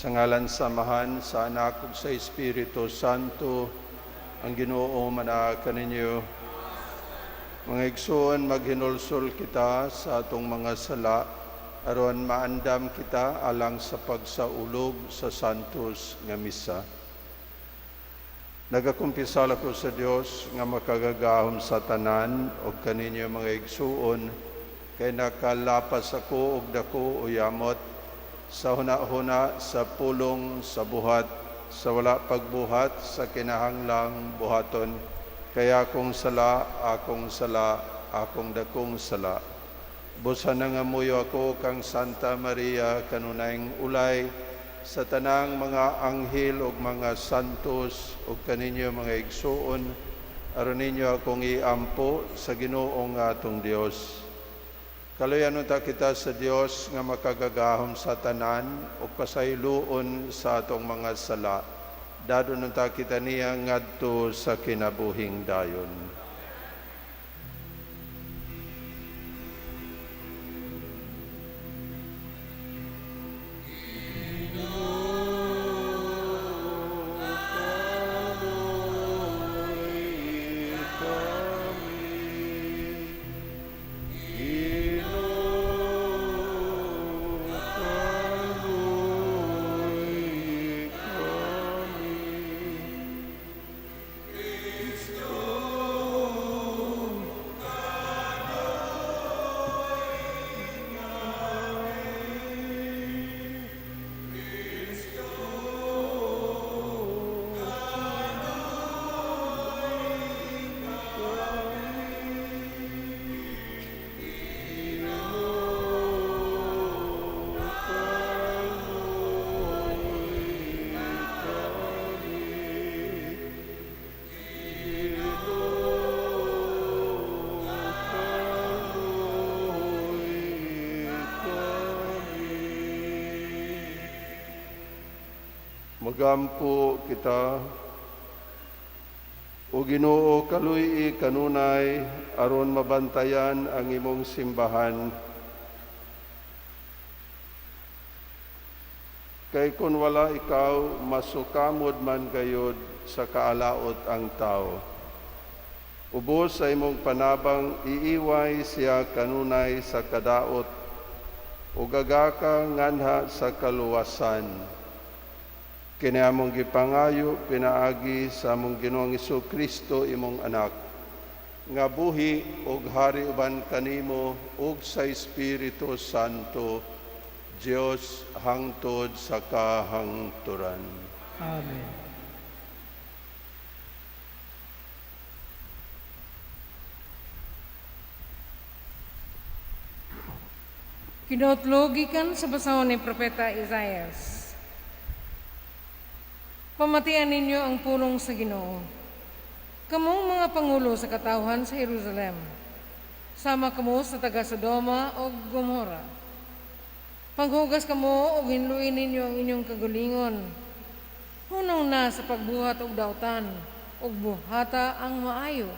Sa ngalan sa Amahan, sa Anak ug sa Espiritu Santo, ang Ginoo manaa kaninyo. Mga igsoon, maghinulsol kita sa atong mga sala aron maandam kita alang sa pagsaulog sa Santos nga Misa. Nagakumpisal ako sa Dios nga makagagahom sa tanan ug kaninyo, mga igsuon, kay nakalapas ako og dako o yamot sa huna-huna, sa pulong, sa buhat, sa wala pagbuhat sa kinahanglang buhaton. Kay akong sala, akong sala, akong dakong sala. Busa nangamuyo ako kang Santa Maria, kanunayng ulay, sa tanang mga anghel ug mga santos ug kaninyo, mga igsuon, aron ninyo akong iampo sa Ginoo nga atong Dios. Kaluyan unta kita sa Dios nga makagagahom sa tanan ug pasayloon sa atong mga sala. Dadon unta kita niya ngadto sa kinabuhing dayon. Magampo kita. O Ginoo, kaluy-i kanunay aron mabantayan ang imong simbahan. Kay kun wala ikaw, masukamod man gayod sa kaalaot ang tao. Ubos sa imong panabang, iiway siya kanunay sa kadaot, ug agaka nganha sa kaluwasan. Kini among gipangayo pinaagi sa among Ginoong Kristo, imong anak, nga buhi ug hari uban kanimo ug sa Espiritu Santo, Dios hangtod sa kahangturan. Amen. Kinotlo gikan sa basahon ni Propeta Isaias. Pamatian ninyo ang pulong sa Ginoo, kamong mga pangulo sa katawhan sa Jerusalem, sama kamo sa taga Sodoma o Gomora. Panghugas kamo og hinluin ninyo ang inyong kagulingon. Hunong na sa pagbuhat og dautan, ug buhata ang maayo.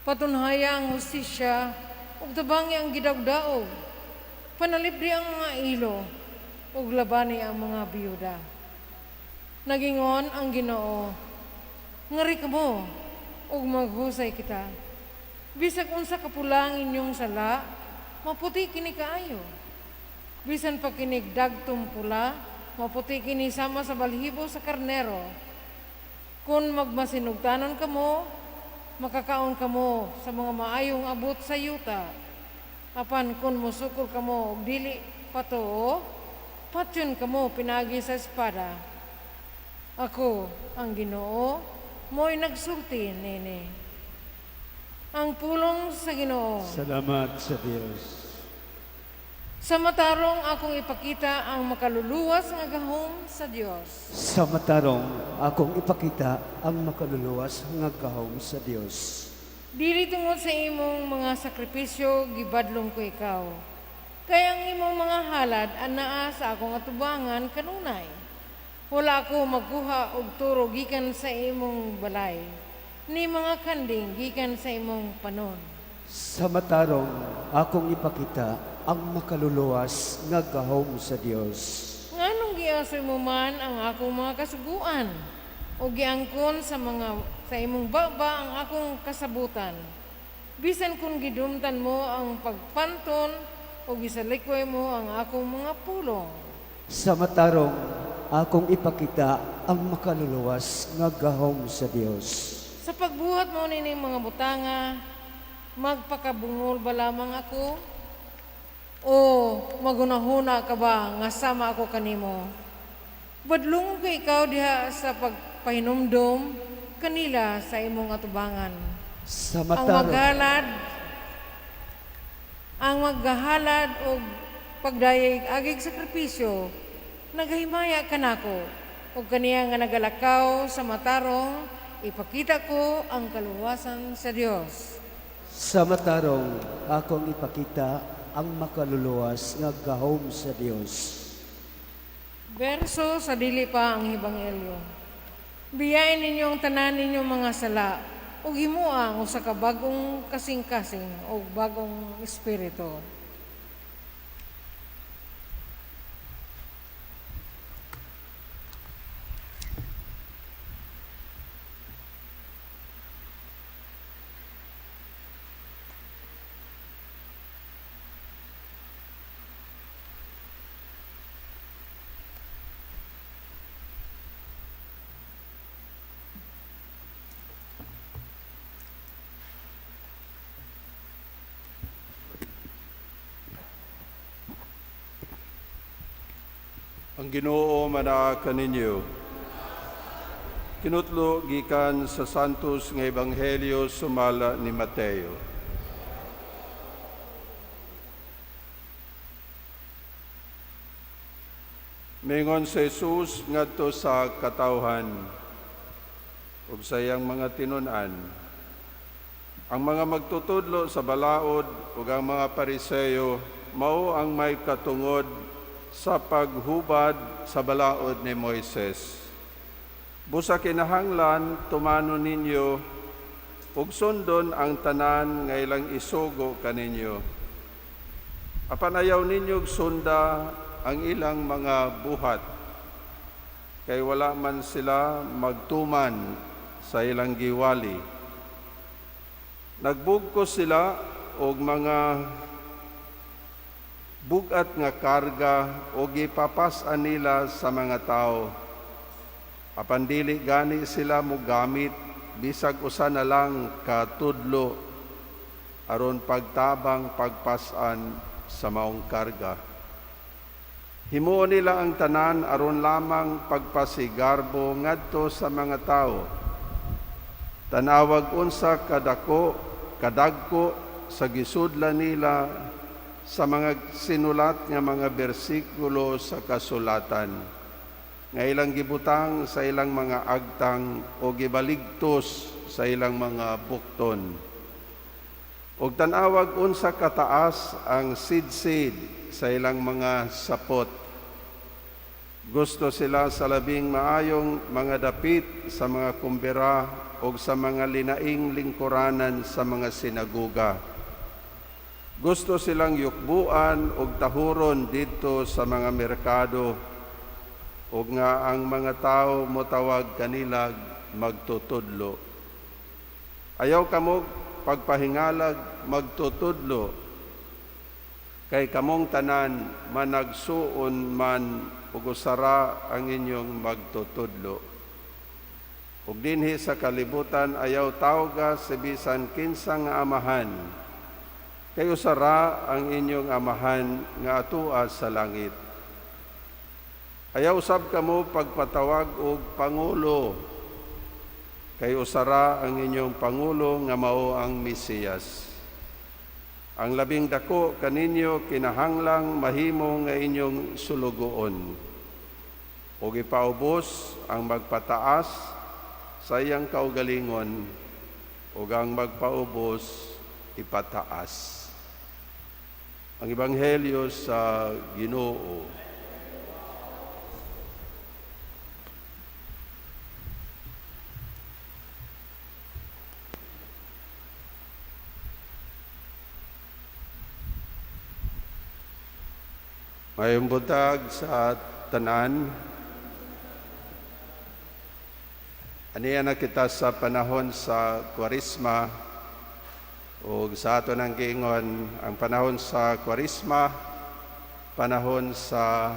Patunhaya ang hustisya, ug tabangi ang gidawdaog. Panalipdi ang mga ilo, ug labani ang mga biyuda. Nagingon ang Ginoo, ngari kamo, ug maghusay kita. Bisag unsa kapula ang inyong sala, maputi kini kaayo. Bisan pa kinig dagtom pula, maputi kini sama sa balhibo sa karnero. Kung magmasinugtanon kamo, makakaon kamo sa mga maayong abot sa yuta. Apan kung musukol kamo og dili patuo, patyon kamo pinagi sa espada. Ako, ang Ginoo, mo'y nagsulti nini. Ang pulong sa Ginoo. Salamat sa Dios. Sa matarong akong ipakita ang makaluluwas nga gahom sa Dios. Sa matarong akong ipakita ang makaluluwas nga gahom sa Dios. Dili tungod sa imong mga sakripisyo gibadlong ko ikaw. Kay ang imong mga halad anaa sa akong atubangan kanunay. Wala ako magkuha og turo gikan sa imong balay, ni mga kanding gikan sa imong panon. Sa matarong akong ipakita ang makaluluwas nga gahom sa Dios. Nganong giseryoso mo man ang akong mga kasuguan o giangkon sa imong baba ang akong kasabutan. Bisan kung gidumtan mo ang pagpanton o gisalikway mo ang akong mga pulong. Sa matarong, akong ipakita ang makaluluwas nga gahom sa Dios. Sa pagbuhat mo nining mga butanga, magpakabungol ba lamang ako? O magunahuna ka ba nga sama ako kanimo? Badlungon ko ikaw diha sa pagpahinumdom kanila sa imong atubangan. Sa Ang matarong, maghalad og pagdayeg agig sakripisyo, nagahimaya kanako ug kaniya nga nagalakaw sa matarong, ipakita ko ang kaluwasan sa Dios. Sa matarong, akong ipakita ang makaluluwas nga gahom sa Dios. Berso sa dili pa ang ebanghelyo. Biyain ninyo ang tanan ninyong mga sala ug himoa ang usa ka bag-ong kasing-kasing o bagong espiritu. Ang Ginoo manaa kaninyo. Kinutlo gikan sa Santos nga Ebanghelyo sumala ni Mateo. Mingon si Jesus ngadto sa katawhan ug sa iyang mga tinun-an. Ang mga magtutudlo sa balaod ug ang mga Pariseo mao ang may katungod sa paghubad sa balaod ni Moises. Busa kinahanglan tumano ninyo ug sundon ang tanan nga ilang isugo kaninyo. Apan ayaw ninyo sunda ang ilang mga buhat, kay wala man sila magtuman sa ilang giwali. Nagbugkos sila og mga bugat nga karga o gipapas-an nila sa mga tao. Apan dili gani sila mogamit bisag usa na lang katudlo aron pagtabang pagpas-an sa maong karga. Himuon nila ang tanan aron lamang pagpasigarbo ngadto sa mga tao. Tanawag unsa kadako kadagko sa gisudlan nila sa mga sinulat nga mga bersikulo sa kasulatan nga ilang gibutang sa ilang mga agtang o gibaligtos sa ilang mga bukton. Og tan-awag unsa kataas ang sidsid sa ilang mga sapot. Gusto sila sa labing maayong mga dapit sa mga kumbira o sa mga linaing lingkuranan sa mga sinaguga. Gusto silang yukbuan og tahuron didto sa mga merkado ug nga ang mga tao motawag kanila magtutudlo. Ayaw kamo pagpahingalag magtutudlo, kay kamong tanan managsuon man ug usara ang inyong magtutudlo. Ug dinhi sa kalibutan ayaw tawga sa bisan kinsa nga amahan, kay usara ang inyong amahan nga atua sa langit. Ayaw usab kamo pagpatawag og pangulo, kay usara ang inyong pangulo nga mao ang Mesiyas. Ang labing dako kaninyo kinahanglang mahimo nga inyong sulugoon. Ug ipaubos ang magpataas sa iyang kaugalingon, ug ang magpaubos ipataas. Ang Ebanghelyo sa Ginoo. Mayong buntag sa tanan. Aniya na kita sa panahon sa Kwaresma, ug sa ato nang giingon ang panahon sa Kwaresma, panahon sa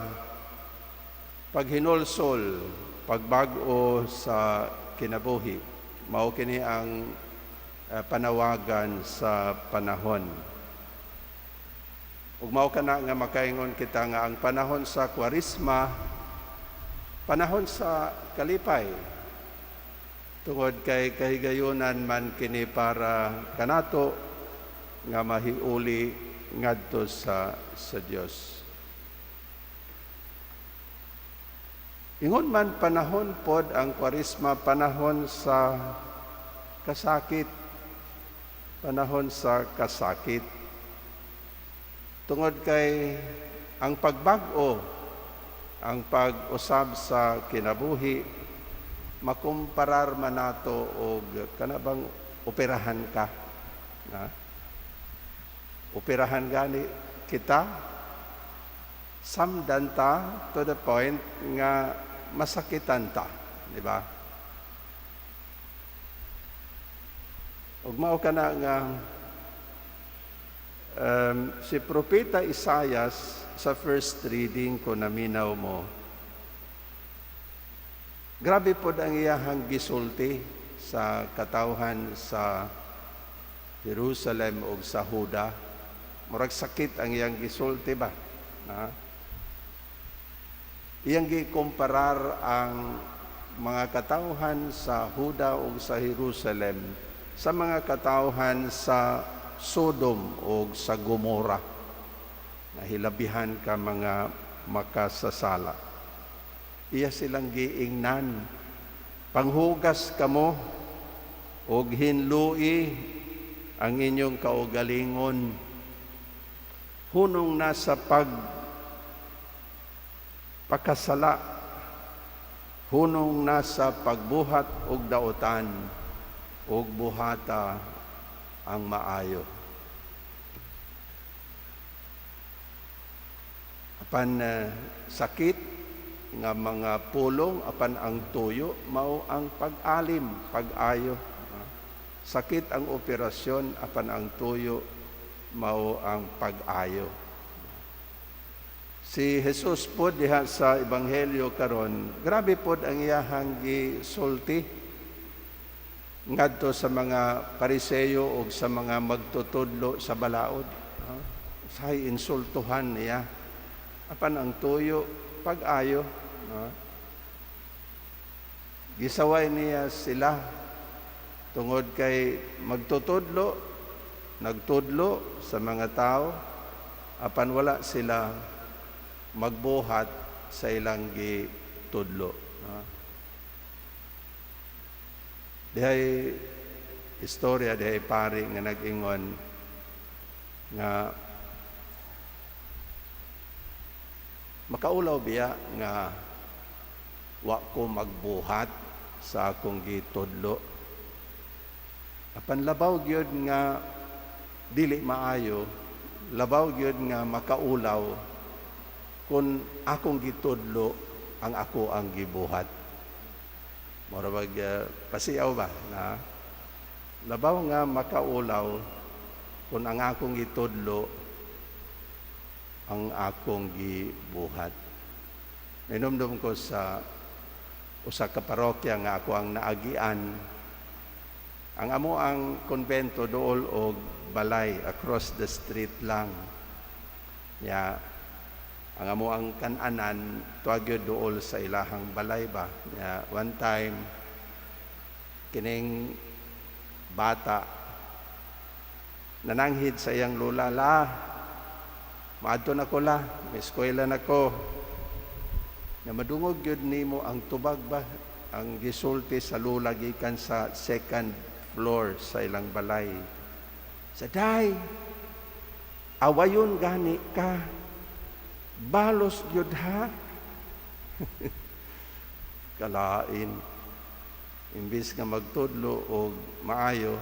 paghinulsol, pagbag-o sa kinabuhi. Mao kini ang panawagan sa panahon. Ug mao kana nga makaingon kita nga ang panahon sa Kwaresma, panahon sa kalipay. Tungod kay kahigayunan man kini para kanato nga mahiuli ngadto sa Dios. Ingon man panahon pod ang Kwaresma, panahon sa kasakit. Panahon sa kasakit. Tungod kay ang pagbag-o, ang pag-usab sa kinabuhi, makumparar man nato og kana bang operahan ka. Na? Operahan gani kita, samdan ta to the point nga masakitan ta, di ba? Ug mao kana nga si Propeta Isayas sa first reading ko naminaw mo, grabe pod ang iyahang gisulti sa katawhan sa Jerusalem ug sa Huda. Murag sakit ang iyang gisulti ba? Na? Iyang gikomparar ang mga katawhan sa Huda ug sa Jerusalem sa mga katawhan sa Sodom o sa Gomora, na hilabihan ka mga makasasala. Iya silang giingnan, panghugas kamo og hinlui ang inyong kaugalingon, hunong na sa pagpakasala, hunong na sa pagbuhat og daotan, og buhata ang maayo. Apan sakit nga mga pulong, apan ang tuyo, mao ang pag-alim, pag-ayo. Sakit ang operasyon, apan ang tuyo, mao ang pag-ayo. Si Jesus po diha sa Ebanghelyo karon, grabe pod ang iyahang gisulti ngadto sa mga Pariseyo o sa mga magtutudlo sa balaod. Say insultuhan niya. Apan ang tuyo, pag-ayo. Gisaway niya sila tungod kay magtutudlo, nagtudlo sa mga tao, apan wala sila magbuhat sa ilang gitudlo. Dihay istorya, dihay pari nga nag-ingon nga makaulaw biya nga wa ko magbuhat sa akong gitudlo. Apan labaw gyud nga dili maayo, labaw gyud nga makaulaw kung akong gitudlo ang ako ang gibuhat. Mura bag pasiyaw ba na labaw nga makaulaw kung ang akong gitudlo ang akong gibuhat. Minumdum ko sa usa ka parokya nga ako ang naagian. Ang amo ang konbento dool og balay across the street lang. Ya, ang amo ang kananan tuwag yun dool sa ilahang balay ba. Ya, one time kining bata nananghid sa iyang lola, la, maadto na ko la, may eskwela na ko. Nga madungog gyud nimo ang tubag ba, ang gisulti sa lola gikan sa second floor sa ilang balay. Sa day, awayon gani ka, balos gyud ha. Kalain. Imbis nga magtudlo og maayo,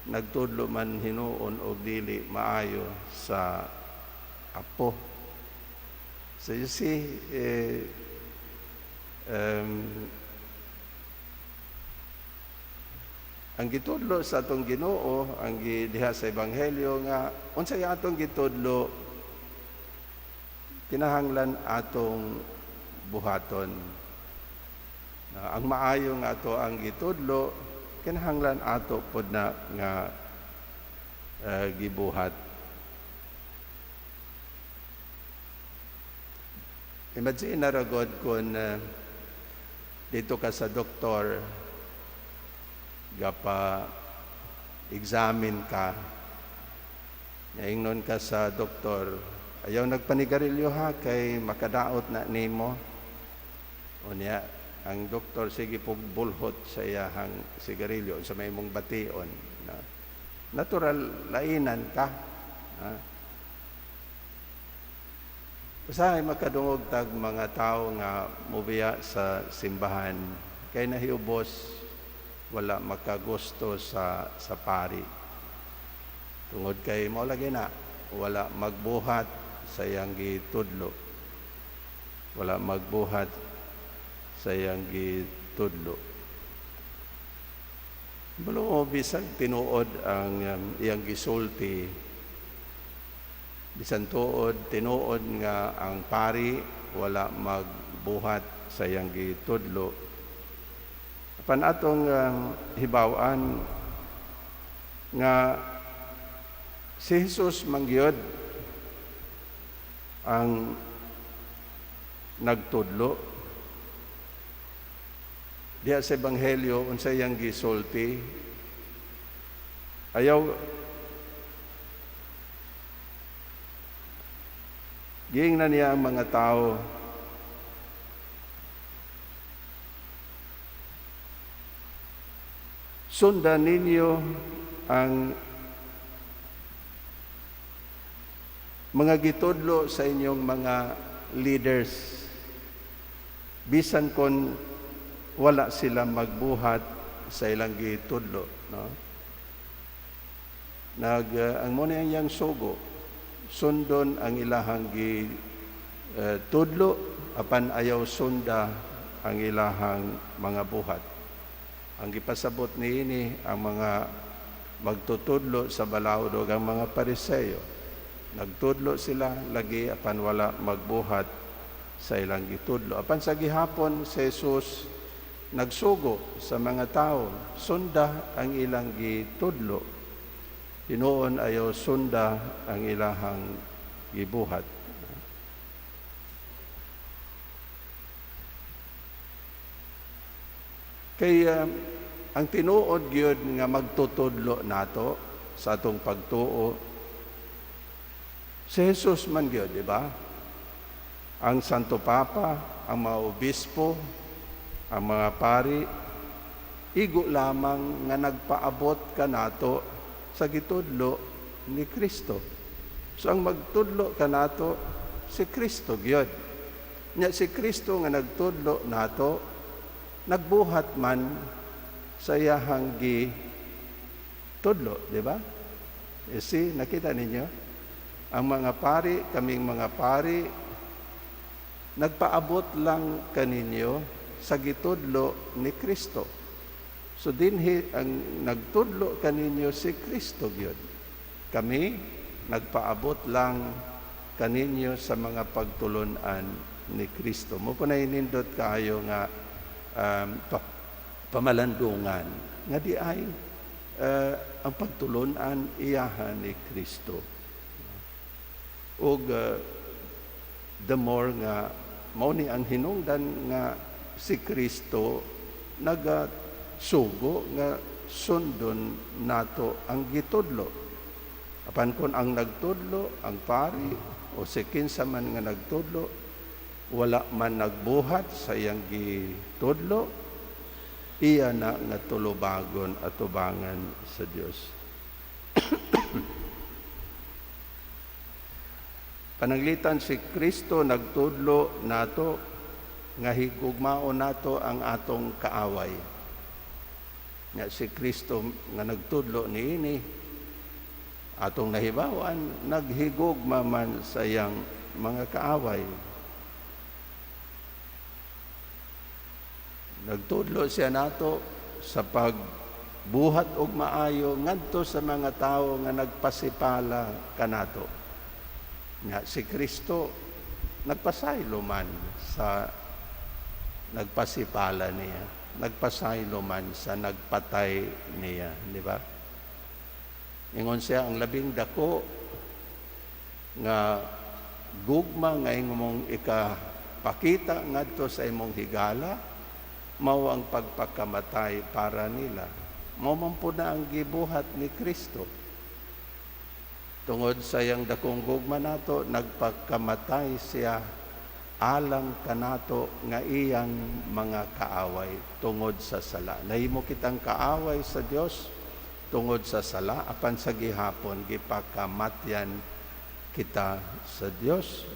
nagtudlo man hinuon og dili maayo sa apo. So you see, ang gitudlo sa atong Ginoo, ang diha sa Ebanghelyo nga unsay atong gitudlo, kinahanglan atong buhaton. Na ang maayo nga ato ang gitudlo, kinahanglan ato pod na nga gibuhat. Imagine na ra god kung dito ka sa doktor, gapa examine ka, naingnon ka sa doktor, ayaw nagpanigarilyo ha, kay makadaot na nimo. Unya, ang doktor sige pug bulhot sa iyahang sigarilyo sa may mong bation. Na, natural, lainan ka. Ha? Usahay makadungog tag mga tao nga mobiya sa simbahan kay nahiubos wala makagusto sa pari. Tungod kay mao lagi na wala magbuhat sa iyang gitudlo. Wala magbuhat sa iyang gitudlo. Bulo bisag tinuod ang iyang gisulti, bisan tuod tinuod nga ang pari wala magbuhat sa iyang gitudlo. Apan atong hibaw-an nga si Jesus mangyod ang nagtudlo. Diha sa Ebanghelyo unsa iyang gisulti, ayaw giingnan niya ang mga tao, sundan ninyo ang mga gitudlo sa inyong mga leaders, bisan kon wala sila magbuhat sa ilang gitudlo, no? Ang mo na iyang sugo, sundon ang ilahang gitudlo, apan ayaw sunda ang ilahang mga buhat. Ang gipasabot niini ang mga magtutudlo sa balaod ug ang mga Pariseyo. Nagtudlo sila lagi apan wala magbuhat sa ilang gitudlo. Apan sa gihapon si Jesus nagsugo sa mga tao, sunda ang ilang gitudlo. Hinuon ayaw sunda ang ilahang gibuhat. Kay ang tinuod gyud nga magtutudlo nato sa atong pagtuo, si Jesus man gyud, di ba? Ang Santo Papa, ang mga obispo, ang mga pari, igo lamang nga nagpaabot kanato sa gitudlo ni Kristo. So ang magtudlo kanato si Kristo gyud. Nya si Kristo nga nagtudlo nato, nagbuhat man sa iyahang gitudlo, di ba? See, nakita ninyo? Ang mga pari, kaming mga pari, nagpaabot lang kaninyo sa gitudlo ni Kristo. So dinhi ang nagtudlo kaninyo si Kristo gyud. Kami nagpaabot lang kaninyo sa mga pagtulun-an ni Kristo. Mo po na inindot kaayo nga pamalandungan nga di ay ang pagtulun-an iyahan ni Kristo. Ug the more nga mao ni ang hinungdan nga si Kristo nagasugo nga sundon nato ang gitudlo. Apan kon ang nagtudlo, ang pari o si kinsa man nga nagtudlo, wala man nagbuhat sa iyang gitudlo, iya na nga tulubagon at tubangan sa Dios. Pananglitan si Kristo nagtudlo nato nga higugmaon nato ang atong kaaway. Nga si Kristo nga nagtudlo niini, atong nahibawan, naghigugma man sa iyang mga kaaway. Nagtudlo siya nato sa pagbuhat og maayo ngadto sa mga tawo nga nagpasipala kanato. Nga si Kristo nagpasaylo man sa nagpasipala niya, nagpasaylo man sa nagpatay niya, di ba? Ingon siya, ang labing dako nga gugma nga imong ikapakita ngadto sa imong higala mao ang pagpakamatay para nila. Mao man po na ang gibuhat ni Kristo. Tungod sa iyang dakong gugma nato, nagpakamatay siya alang kanato nga iyang mga kaaway tungod sa sala. Nahimo kitang kaaway sa Dios tungod sa sala, apan sa gihapon gipakamatyan kita sa Dios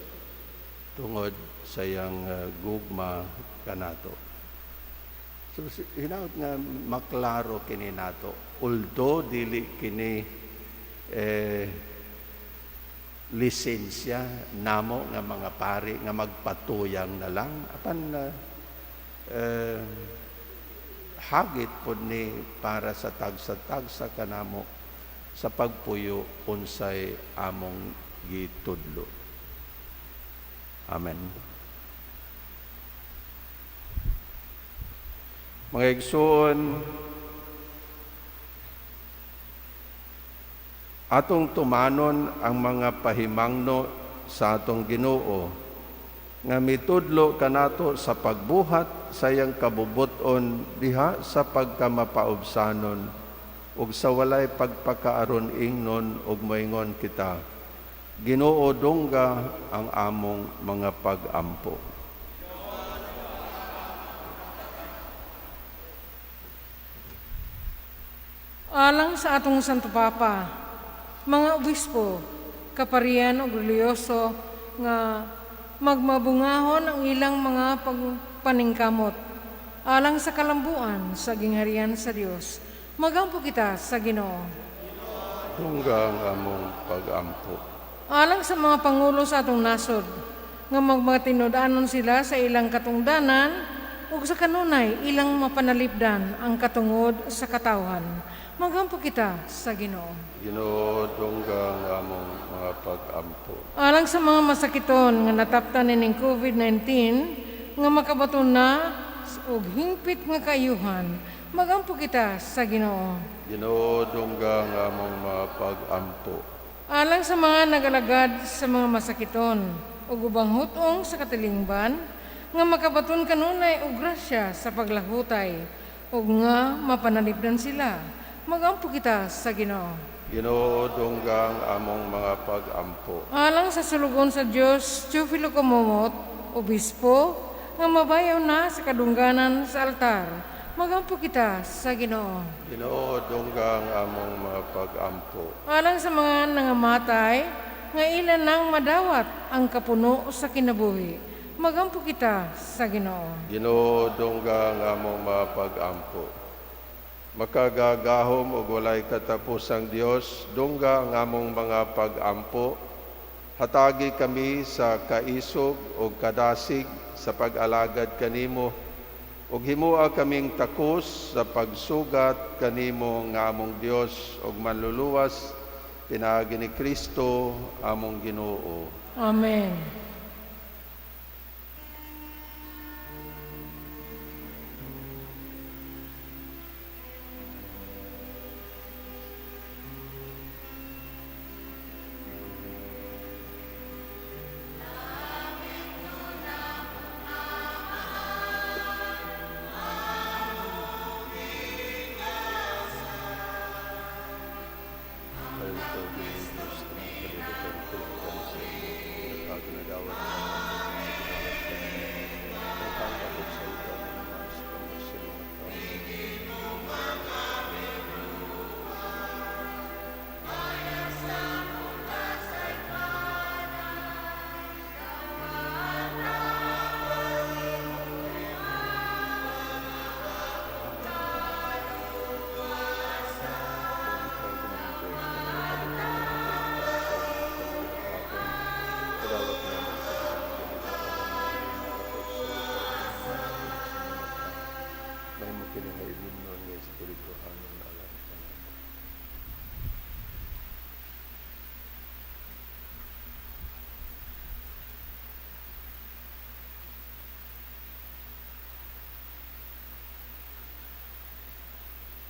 tungod sa iyang gugma kanato. So hinaot nga maklaro kini nato, although dili kini lisensya namo nga mga pari nga magpatuyang na lang, apan hagit pod ni para sa tagsa-tagsa kanamo sa pagpuyo unsay among gitudlo. Amen. Mga igsoon, atong tumanon ang mga pahimangno sa atong Ginoo nga mitudlo kanato sa pagbuhat sa iyang kabubuton diha sa pagkamapaubsanon ug sa walay pagpakaaron ingnon ug moingon kita, Ginoo, dungga ang among mga pag-ampo. Alang sa atong Santo Papa, mga obispo, kaparian ug relihiyoso nga magmabungahon ang ilang mga pagpaningkamot alang sa kalambuan sa gingharian sa Dios. Magampo kita sa Ginoo. Dungga ang among pag-ampo. Alang sa mga pangulo sa atong nasod, nga magmatinud-anon sila sa ilang katungdanan ug sa kanunay ilang mapanalipdan ang katungod sa katawhan. Magampo kita sa Ginoo. Ginoo, dungga ang among mga pag-ampo. Alang sa mga masakiton nga nataptan nining COVID-19 nga makabaton na og hingpit nga kaayuhan, magampo kita sa Ginoo. Ginoo, dungga ang among mga pag-ampo. Alang sa mga nagalagad sa mga masakiton ug ubang hutong sa katilingban nga makabaton kanunay og grasya sa paglahutay ug nga mapanalipdan sila, magampo kita sa Ginoo. Ginoo, dungga ang among mga pag-ampo. Alang sa sulugon sa Dios, Teofilo Camomot, obispo, nga mabayaw na sa kadungganan sa altar, magampo kita sa Ginoo. Ginoo, dungga ang among mga pag-ampo. Alang sa mga nangamatay, nga ilan nang madawat ang kapuno sa kinabuhi, magampo kita sa Ginoo. Ginoo, dungga ang among mga pag-ampo. Makagagahom ug walay katapusang Dios, dungga ang among mga pag-ampo. Hatagi kami sa kaisog ug kadasig sa pag-alagad kanimo, ug himoa kaming takos sa pagsugat kanimo nga among Dios ug manluluwas, pinaagi ni Kristo among Ginoo. Amen.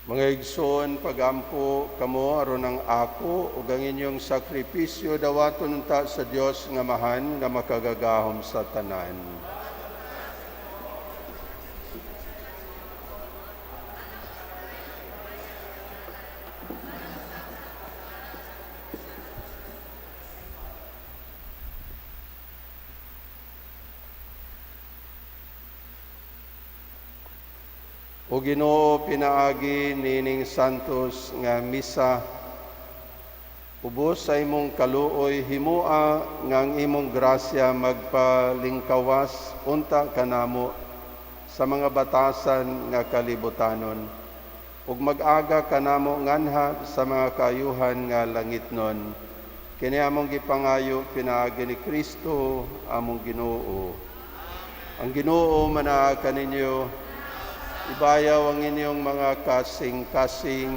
Mga igsoon, pagampo kamo aron ang ako ug ang inyong sakripisyo dawaton unta sa Dios nga Amahan nga makagagahom sa tanan. O Ginoo, pinaagi nining santos nga misa, ubos sa imong kaluoy, himua nga ang imong grasya magpalingkawas unta kanamo sa mga batasan nga kalibutanon, ug mag-aga kanamo nganha sa mga kaayuhan nga langitnon. Kini among gipangayo pinaagi ni Kristo among Ginoo. Ang Ginoo manaa kaninyo. Ibayaw ang inyong mga kasing-kasing.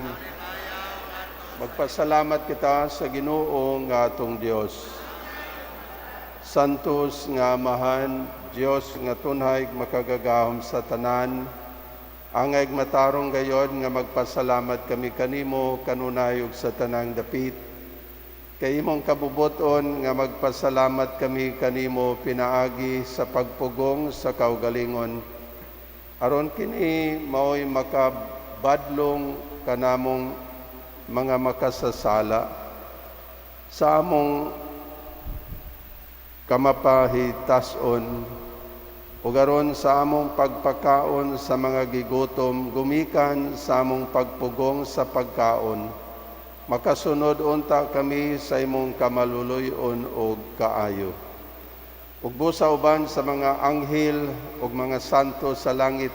Magpasalamat kita sa Ginoo nga atong Dios. Santos nga Amahan, Dios nga tunhay makagagahom sa tanan, angay matarong gayon nga magpasalamat kami kanimo kanunay ug sa tanang dapit. Kay imong kabubuton nga magpasalamat kami kanimo pinaagi sa pagpugong sa kaugalingon. Aron kini mao'y makabadlong kanamong mga makasasala sa among kamapahitason ug aron sa among pagpakaon sa mga gigutom gumikan sa among pagpugong sa pagkaon, makasunod unta kami sa imong kamaluluy-on ug kaayo. Ug busa uban sa mga anghel ug mga santo sa langit,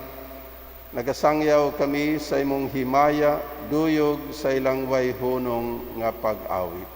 nagasangyaw kami sa imong himaya, duyog sa ilang wayhunong nga pag-awit.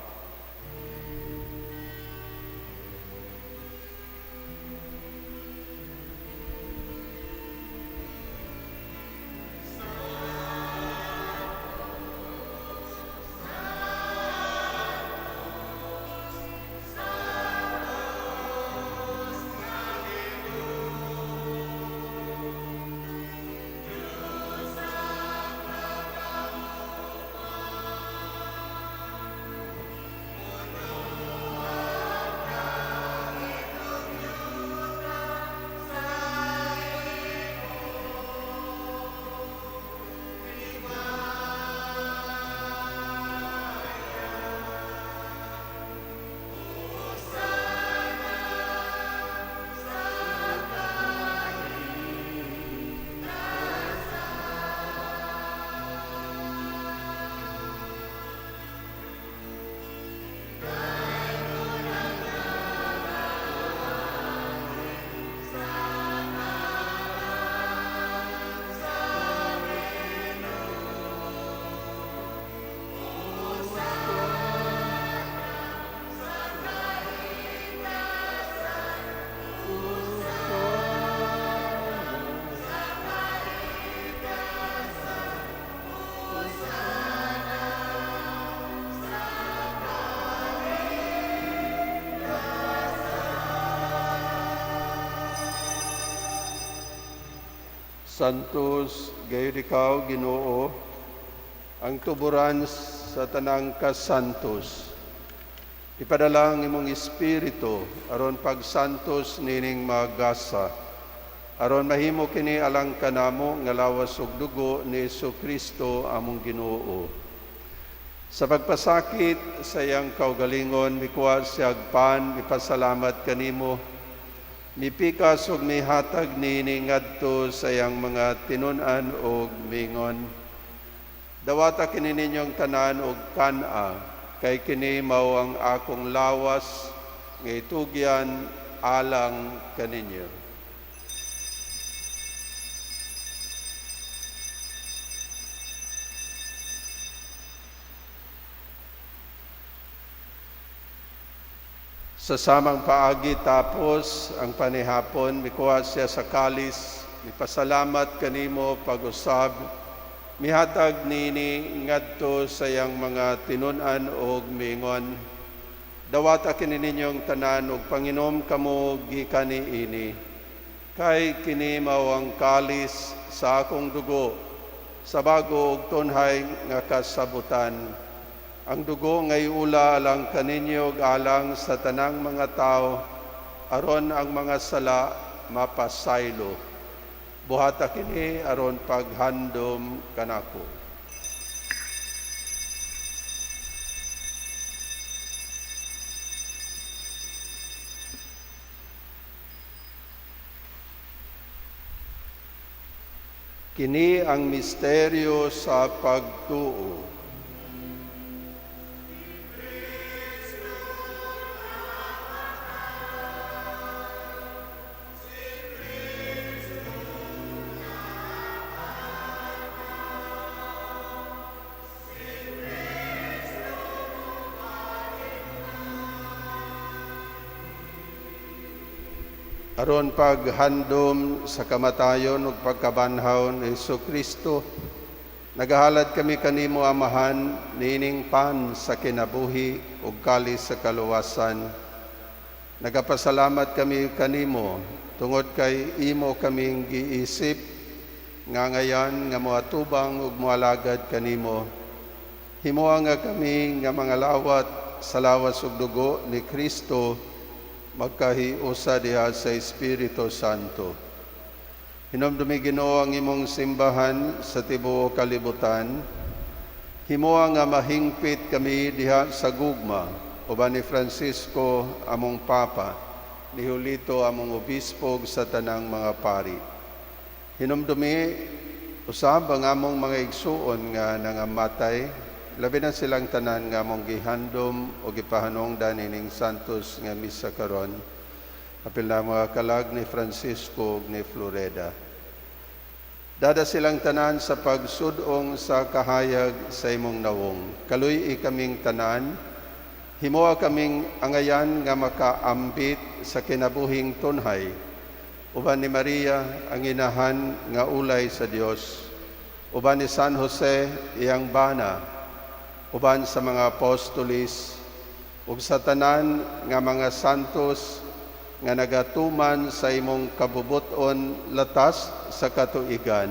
Santos, gayon ikaw, Ginoo, ang tuburan sa tanang kasantos. Ipadala ang imong espiritu aron pagsantos nining magasa. Aron mahimo kini alang kanamo nga lawas ug dugo ni Hesukristo among Ginoo. Sa pagpasakit sa iyang kaugalingon, mikuha siya og pan, mipasalamat kanimo, mipikas ug mihatag niini ngadto sa iyang mga tinun-an ug mingon. Dawata kini ninyong tanan og kan-a, kay kini mao ang akong lawas nga itugyan alang kaninyo. Sa samang paagi tapos ang panihapon, mikuha siya sa kalis, mipasalamat kanimo pag-usab, mihatag nini ngadto sa iyang mga tinun-an og mingon. Dawata kini ninyong tanan og panginom kamo gikan niini, kay kini mao ang kalis sa akong dugo, Sa bago ug tunhay nga kasabutan. Ang dugo nga iula alang kaninyo ug alang sa tanang mga tawo aron ang mga sala mapasaylo. Buhata kini aron paghandom kanako. Kini ang misteryo sa pagtuo. Aron paghandom sa kamatayon ug pagkabanhaw ni Kristo, nagahalad kami kanimo, Amahan, niining pan sa kinabuhi ug kalis sa kaluwasan. Nagapasalamat kami kanimo tungod kay imo kaming giisip nga ngayan nga moatubang ug moalagad kanimo. Himoa nga kami nga mga lawat sa lawas ug dugo ni Kristo magkahiusa diha sa Espiritu Santo. Hinumdumi, Ginoo, ang imong simbahan sa tibuok kalibutan. Himoa nga mahingpit kami diha sa gugma uban ni Francisco among Papa, ni Julito among obispo ug sa tanang mga pari. Hinumdumi usab ang among mga igsuon nga nangamatay, labi na silang tanan nga among gihandom o gipahanungdan ining santos nga misa karon. Apil na mga kalag ni Francisco ug ni Floreda. Dada silang tanan sa pagsudong sa kahayag sa imong nawong. Kaluy-i kaming tanan, himoa kaming angayan nga makaambit sa kinabuhing tunhay. Uban ni Maria, ang inahan nga ulay sa Dios. Uban ni San Jose, iyang bana. Uban sa mga apostolis, ug sa tanan nga mga santos nga nagatuman sa imong kabubuton latas sa katuigan.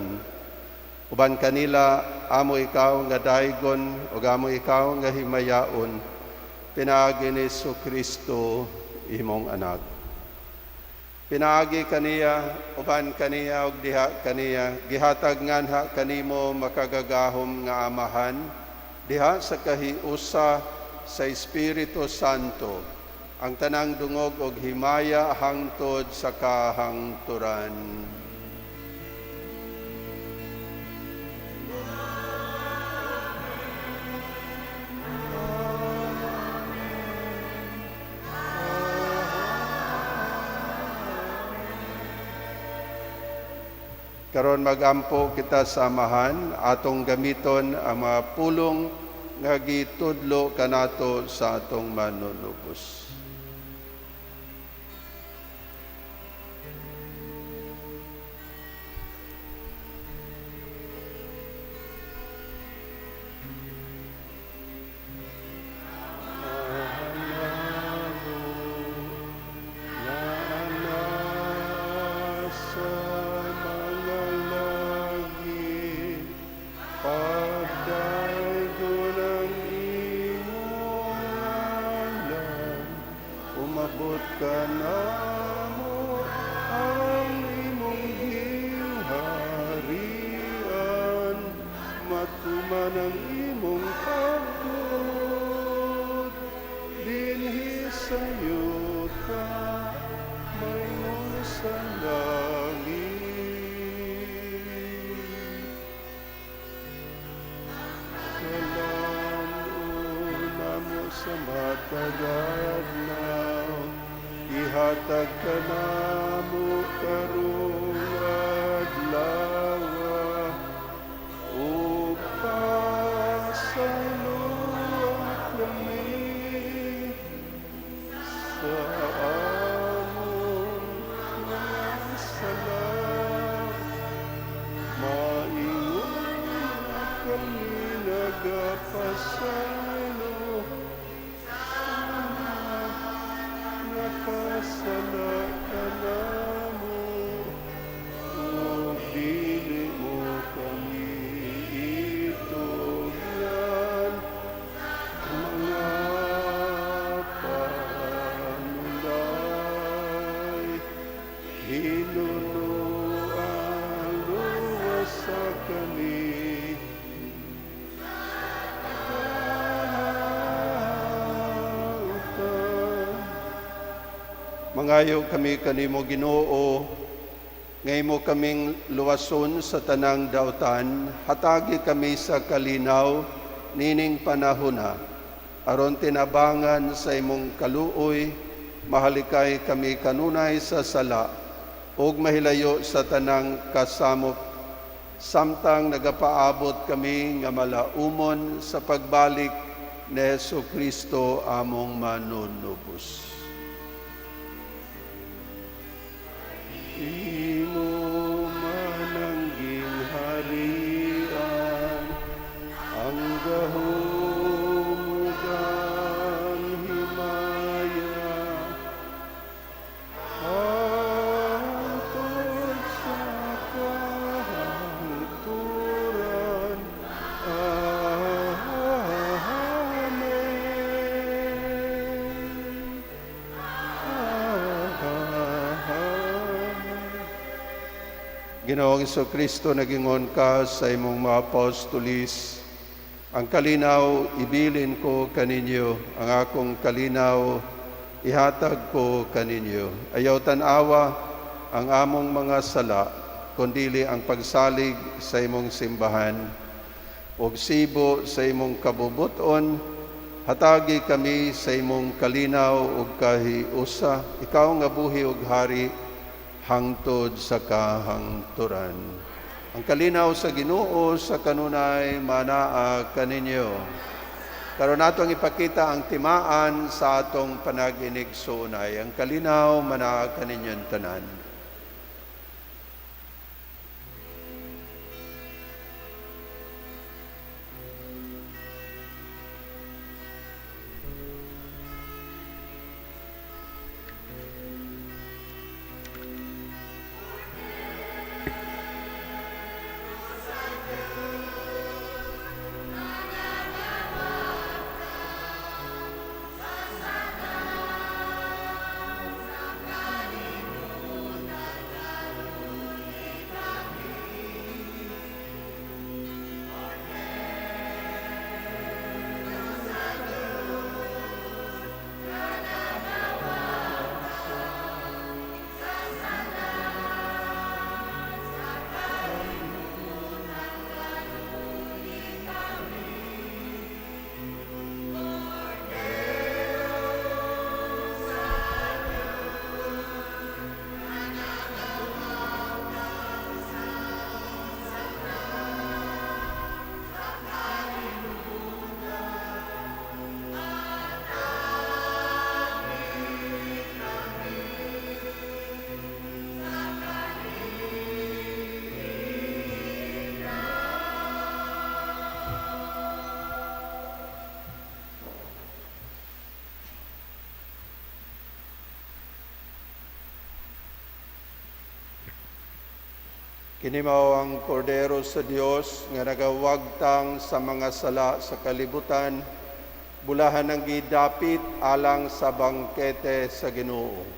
Uban kanila amo ikaw nga daygon ug amo ikaw nga himayaon pinaagi ni Kristo imong anak. Pinaagi kaniya, uban kaniya ug diha kaniya, gihatag nganha kanimo makagagahom nga Amahan diha sa kahiusa sa Espiritu Santo ang tanang dungog og himaya hangtod sa kahangturan. Karon magampo kita sa Amahan, atong gamiton ang mga pulong nga gitudlo kanato sa atong manunubos. Sa mga langit, pagdaygon ang imong ngalan, umabot kanamo ang imong gingharian, matuman ang imong pagbuot, dinhi sa yuta, maingon sa langit. Kalan-on namo sa matag adlaw, ihatag kanamo karong adlaw, ug pasayloa kami sa among mga sala, maingon nga kami nagapasaylo sa mga nakasala kanamo. Hinunoa, luwasa kami. Kahautan. Mangayo kami kanimo, Ginoo, nga imo kaming luwason sa tanang dautan, hatagi kami sa kalinaw nining panahona, aron tinabangan sa imong kaluoy, mahalikay kami kanunay sa sala ug mahilayo sa tanang kasamok, samtang nagapaabot kami nga malaumon sa pagbalik ni Hesus Kristo among manunubos. Imo man ang gingharian, ang gahom ug ang himaya, hangtod sa kahangturan. Amen. Amen. Ginoong Kristo, nagingon ka sa imong mga apostolis, "Ang kalinaw ibilin ko kaninyo, ang akong kalinaw ihatag ko kaninyo. Ayaw tan-awa ang among mga sala, kundili ang pagsalig sa imong simbahan. Ug sibo sa imong kabubuton, hatagi kami sa imong kalinaw ug kahiusa, ikaw nga buhi ug hari hangtod sa kahangturan." Ang kalinaw sa Ginoo sa kanunay manaa kaninyo. Karon atong ipakita ang timaan sa atong panag-inigsuonay. Ang kalinaw manaa kaninyong tanan. Kini mao ang Kordero sa Dios nga nagawagtang sa mga sala sa kalibutan, bulahan ang gidapit alang sa bangkete sa Ginoo.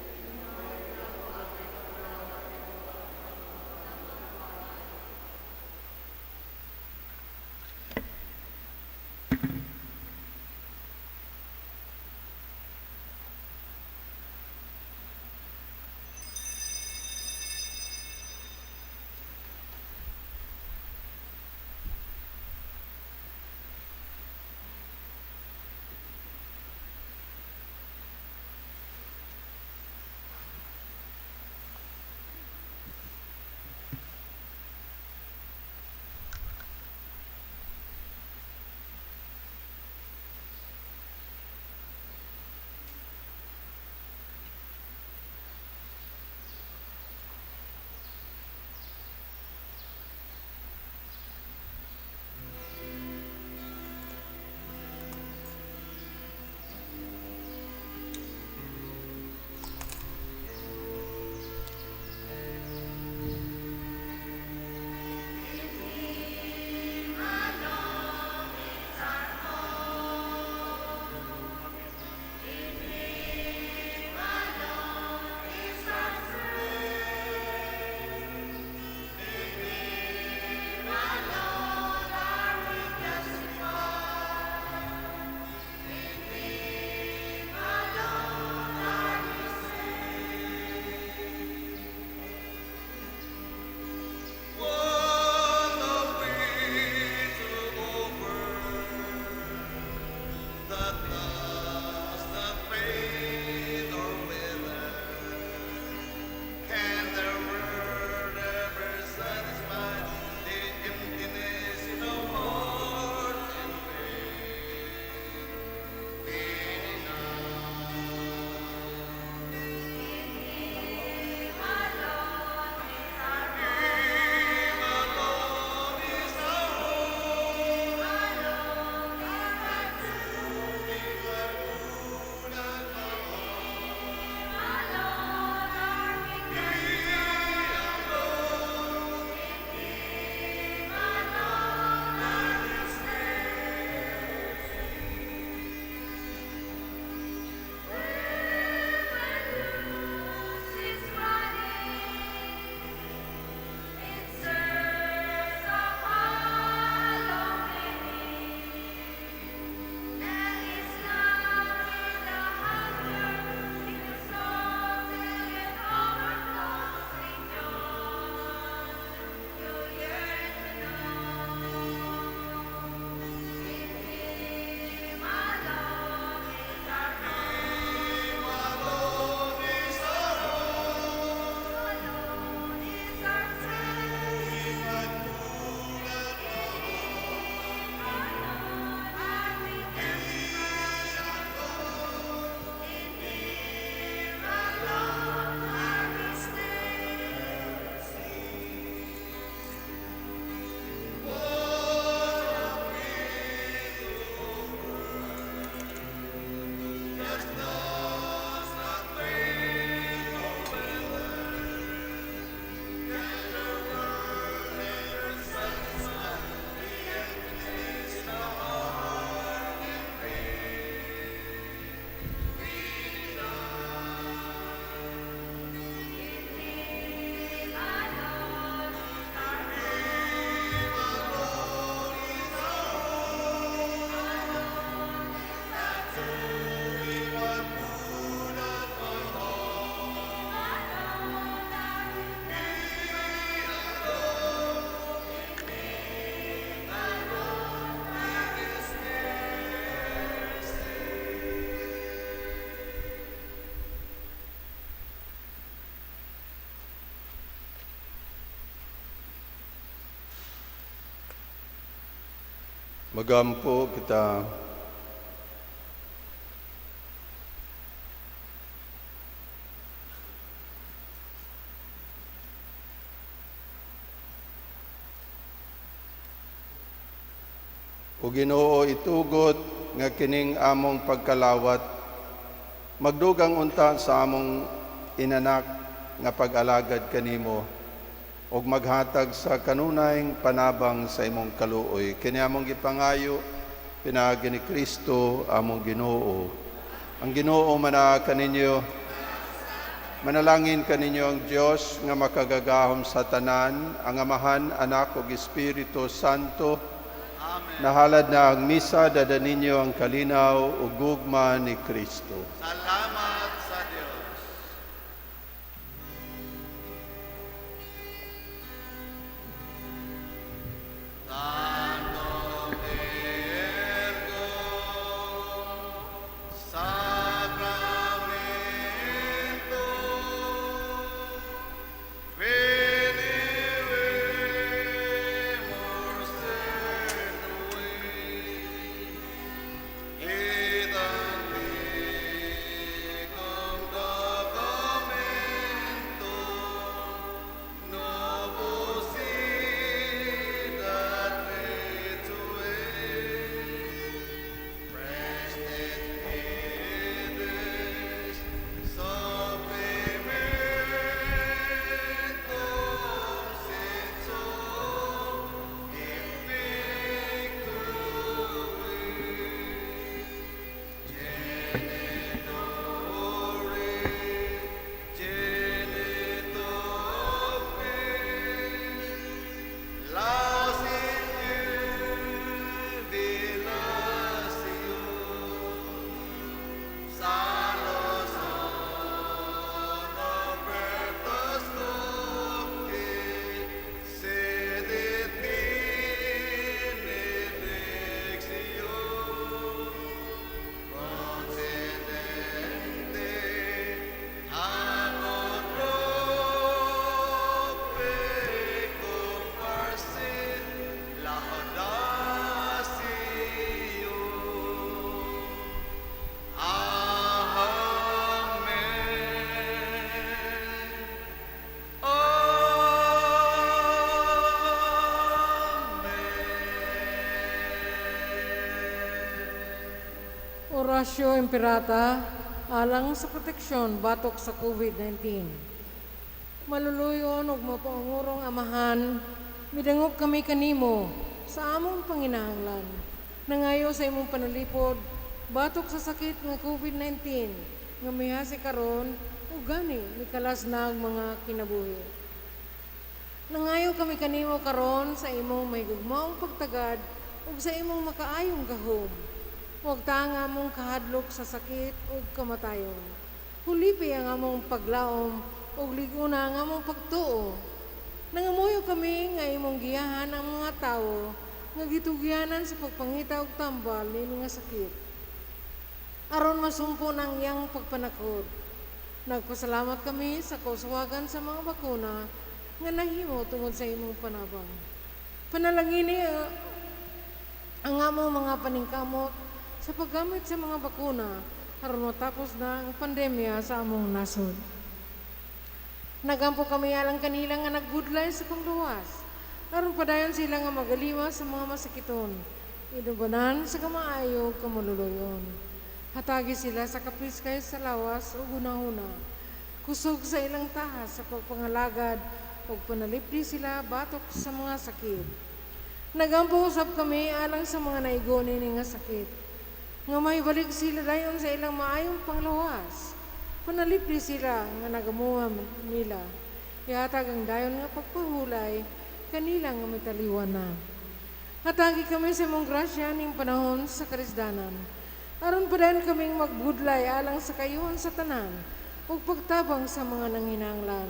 Magampo kita. O Ginoo, itugot nga kining among pagkalawat magdugang unta sa among inanak nga pag-alagad kanimo ug maghatag sa kanunayng panabang sa imong kaluoy. Kini among gipangayo pinaagi ni Kristo among Ginoo. Ang Ginoo manaa kaninyo. Manalangin kaninyo ang Dios nga makagagahom sa tanan, ang Amahan, Anak ug Espiritu Santo. Amen. Nahalad na ang misa, dada ninyo ang kalinaw ug gugma ni Kristo. Salamat sa Dios. Tantum ergo sacramentum venivimur senui et anticum documentum novus sit retue prestet fides supprimentum sit sum invictui Genitori, genitori, laus in jubilatio, salus Robertus Duci, sedit benedictio. Concedente ab prope comparsit laudatio. Amen. Amen. Oratio Imperata alang sa proteksyon batok sa COVID-19. Maluluyon ug mapaungurong Amahan, midangop kami kanimo sa among panginahanglan. Nangayo sa imong panalipod batok sa sakit nga COVID-19 nga mihasi karon ug gani mikalas na ang mga kinabuhi. Nangayo kami kanimo karon sa imong mahigugmaong pagtagad ug sa imong makaayong gahom. Huwag ta ang among kahadlok sa sakit ug kamatayon. Hulipi ang among paglaom ug liguna ang among pagtuo. Nangamuyo kami nga imong giyahan ang mga tawo nga gitugyanan sa pagpangita og tambal niini nga sakit, aron masumpo ang iyang pagpanakod. Nagpasalamat kami sa kauswagan sa mga bakuna nga nahimo tungod sa imong panabang. Panalangini ang among mga paningkamot sa paggamit sa mga bakuna aron matapos na ang pandemya sa among nasod. Nagampo kami alang kanila nga nagbudlay sa pangluwas aron padayon sila nga magalima sa mga masakiton, inubanan sa kamaayo kamululuyon. Hatagi sila sa kapiskay sa lawas ug hunahuna. Kusog sa ilang tahas sa pagpangalagad ug panalipdi sila batok sa mga sakit. Nagampo usab kami alang sa mga naigo niini nga sakit, nga mahibalik sila dayon sa ilang maayong panglawas. Panalipdi sila nga nagamuha nila. Ihatag ang dayon nga pagpahulay kanila nga mitaliwan na. Hatagi kami sa imong grasya ning panahon sa kalisdanan, aron padayon kaming magbudlay alang sa kayuhan sa tanan ug pagtabang sa mga nanghinanglan.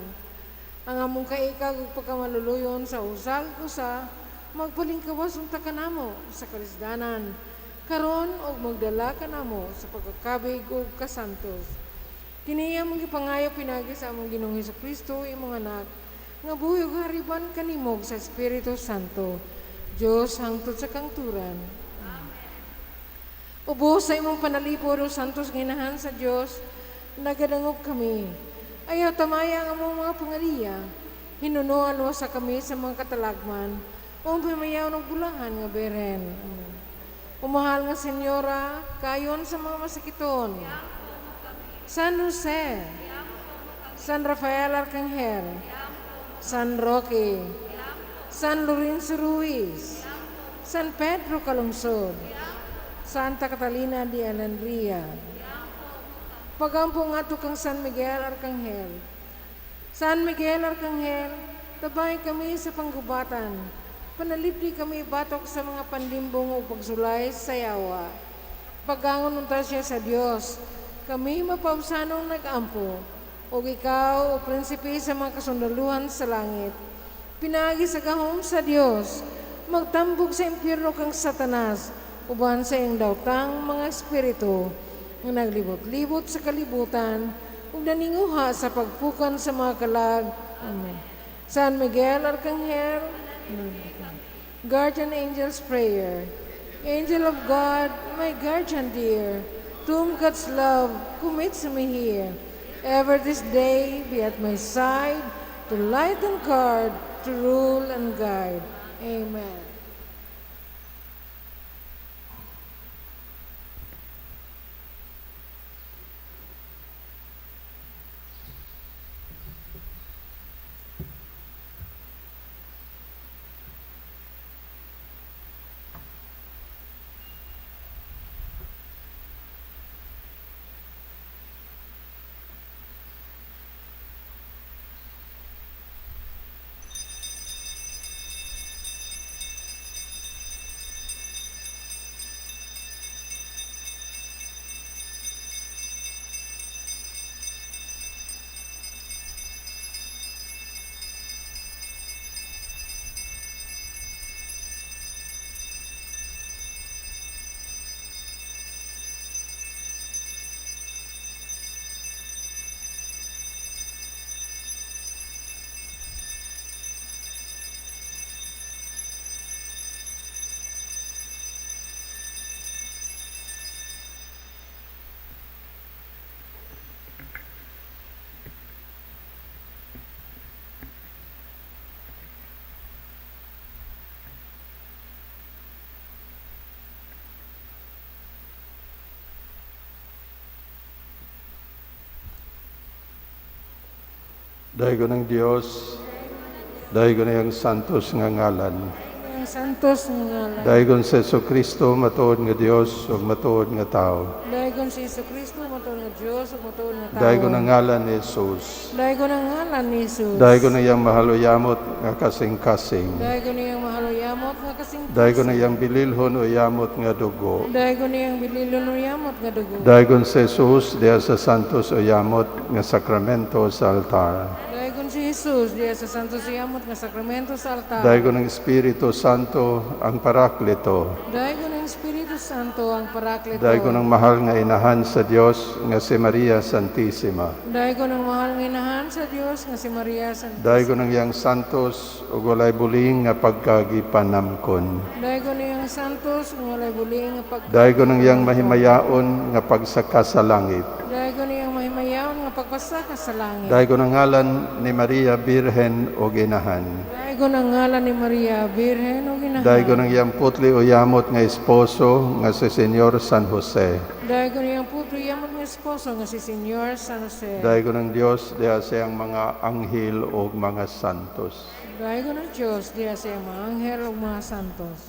Ang among kaikag ug pagkamaluluyon sa usag usa magpalingkawas unta kanamo sa kalisdanan karon ug magdala kanamo sa pagkakabig ug kasantos. Kini among gipangayo pinaagi sa among Ginoong Hesukristo, imong anak, nga buhi ug hariban kanimo sa Espiritu Santo, Dios hangtod sa kangturan. Ubos sa imong panalipod o santos nga inahan sa Dios, nagadangop kami. Ayaw tamaya ang among mga pangaliya. Hinunoa luwasa kami sa mga katalagman, o pamayaw ng bulahan nga beren. Amen. Umahal nga Senyora, kayon sa mga masakiton. San Jose, San Rafael Arcangel, San Roque, San Lorenzo Ruiz, San Pedro Calungsod, Santa Catalina de Alandria. Pagampo ngadto kang San Miguel Arcangel. San Miguel Arcangel, tabay kami sa panggubatan. Panalipdi kami batok sa mga panlimbong o pagsulay sa yawa. Pagangon unta siya sa Dios, kami mapaubsanong nag-ampo. O ikaw, o prinsipe sa mga kasundaluhan sa langit. Pinaagi sa gahom sa Dios, magtambog sa impyerno kang Satanas, uban sa iyang daotang mga espiritu, nga naglibot-libot sa kalibutan, ug naninguha sa pagpukan sa mga kalag. Amen. San Miguel Arcangel, Guardian Angel's Prayer. Angel of God, my guardian dear, to whom God's love commits me here, ever this day be at my side, to light and guard, to rule and guide. Amen. Daygon ang Dios, daygon ang santos nga ngalan. Ang santos nga ngalan. Daygon sa Kristo matuod nga Dios ug matuod nga tawo. Daygon si Jesucristo, matuod nga Dios ug matuod nga tao. Daygon ang ngalan ni Jesus. Daygon ang ngalan ni Jesus. Daygon ang iyang mahaluyamot nga kasing-kasing. Daygon iyang mahaluyamot nga kasing. Daygon ang iyang bililhon o yamot nga dugo. Daygon iyang bililon o yamot nga dugo. Daygon si Jesus diha sa santos o yamot nga sakramento sa altar. Daygon si Jesus diya sa santos yamot nga sakramento sa altar. Daygon ang Espiritu Santo ang Parakleto. Daygon ang Espiritu Santo ang Parakleto. Daygon ang mahal nga inahan sa Dios nga si Maria Santissima. Daygon ang mahal nga inahan sa Dios nga si Maria Santissima. Daygon ang iyang santos ug walay buling nga pagkagipanamkon. Daygon iyang santos ug walay buling nga pag. Daygon ang iyang mahimayaon nga pagsaka sa langit. Daygon iyang mahimayaon nga pagpasaka sa langit. Daygon ang ngalan ni Maria Birhen o Ginahan. Daygon ang ngalan ni Maria Birhen ug Inahan. Daygon ang iyang putli o yamot nga esposo nga si Senyor San Jose. Daygon iyang putlo yamot nga esposo nga si Senyor San Jose. Daygon ang Dios diha sa iyang mga anghel ug mga santos. Daygon ang Dios diha sa iyang mga anghel ug mga santos.